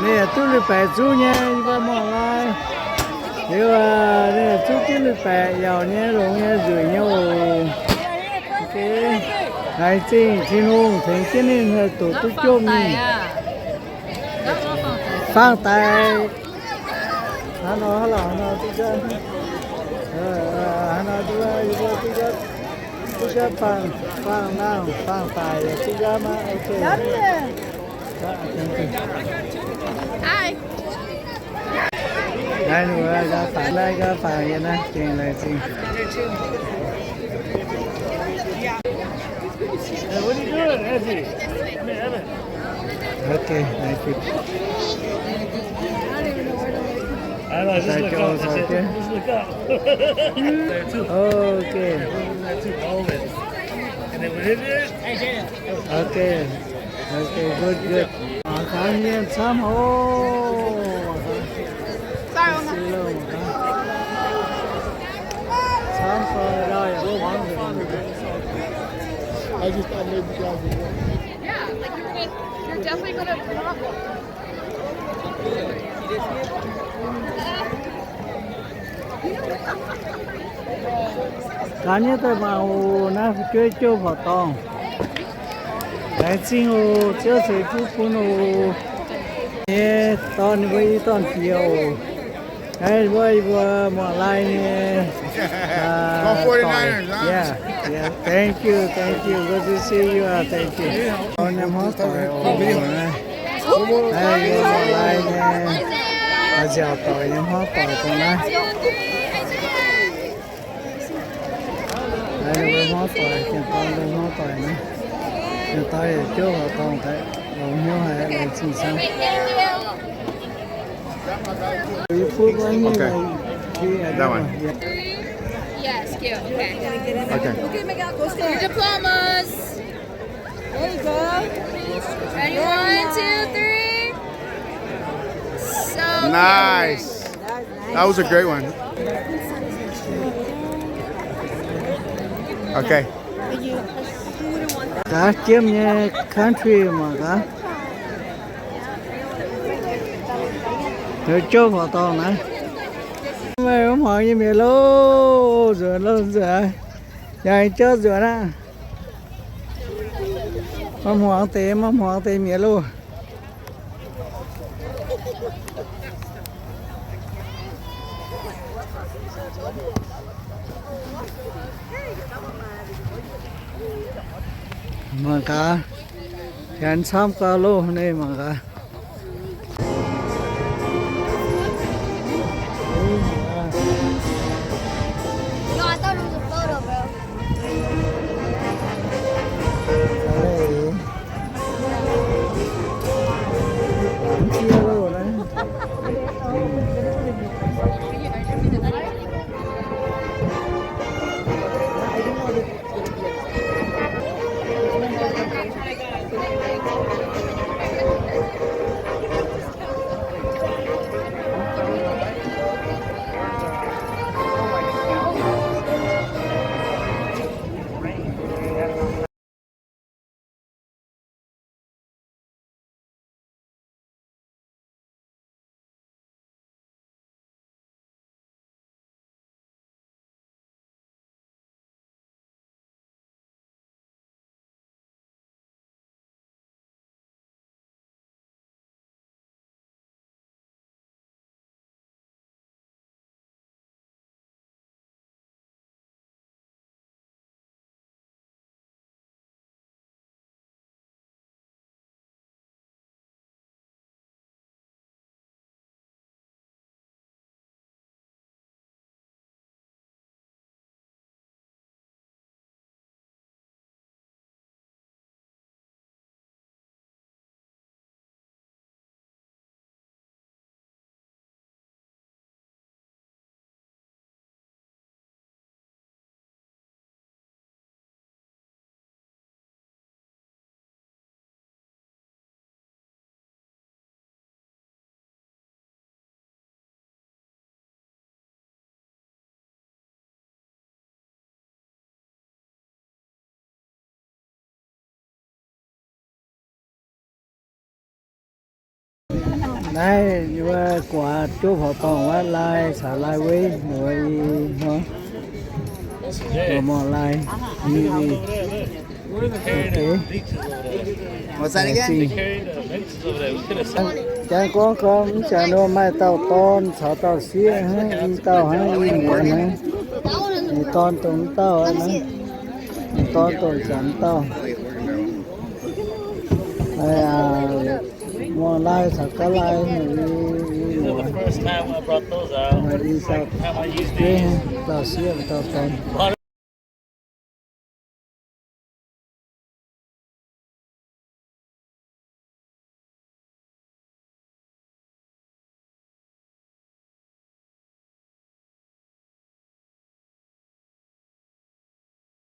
Ninh yaac duqv lui-baeqc zuqv nyei, yie mbuo mangc lai. Liuz, ninh yaac zuqv duqv lui-baeqc yaac nyei, longx nyei, nzueic nyei oc. Laengz zingh Tin-Hungh tengx jienv ninh haih doqc duqv jomv mingh. Faang daic. Hnangv nor, hnangv nor duqv jaav, hnangv nor duqv, yie mbuo duqv jaav, duqv jaav faang, faang nangh, faang daic yaac duqv jaav maiv. Ok. Naaiv nor gaax faang, naaiv gaax faang yie naaiv gengh laengz zingh. Okay, thank you. Okay. Okay. Okay, good, good. Mangc gaax mienh camv oc. Camv fai lauh yaac huangv nzengc. Gaax nyei daaih mangc oc, naaiv fu'jueiv jouv horqc dorngh. Laengz zingh oc, Ziouv ceix fuqv bun oc. Nyei dorn, ninh mbuo i dorn-diex oc. Naaiv mbuo, yie mbuo muoz-laai nyei, uh, doic. Yeah, yeah. Thank you, thank you. Good to see you. Uh, thank you. Dorn nyei hmuangv doic oc. Naaiv yie muoz-laai nyei, nziaauc doic nyei hmuangv doic dongh naaiv. Naaiv ninh mbuo hmuangv doic, janx-dorn mbuo hmuangv doic naaiv. Janx-dorn yaac jouv horqc dorngh daaih, longx hnyouv haic, longx zingh camv. Your diplomas. There you go. Ready? One, two, three. So good. Nice. That was a great one. Okay. Gaax jiem nyei country mangc gaax. Jouv horqc dorngh naaiv. Meih maiv hmuangx nyei mienh loh, nzuonx loh nzuonx. Yangh jauv nzuonx aqv. Maiv hmuangx deix, maiv hmuangx deix mienh loh. Mangc gaax, janx camv gauh loh, ninh mangc gaax. Naaiv wuov guaax juov horqc dorngh wuov lai caux lai wei, wuov i hnoi, wuov mor lai, i, i. Jangx gorngv gorngv mv jangx nor maaih dauh dorn caux dauh sieqv hnangv, i dauh hnangv i muoz hnangv. Ninh dorn dongh mv dauh aqv, ninh dorn dongh jangx mv dauh. Mor lai caux ga'lai, i muoz, i dauh, dauh sieqv dauh dorn.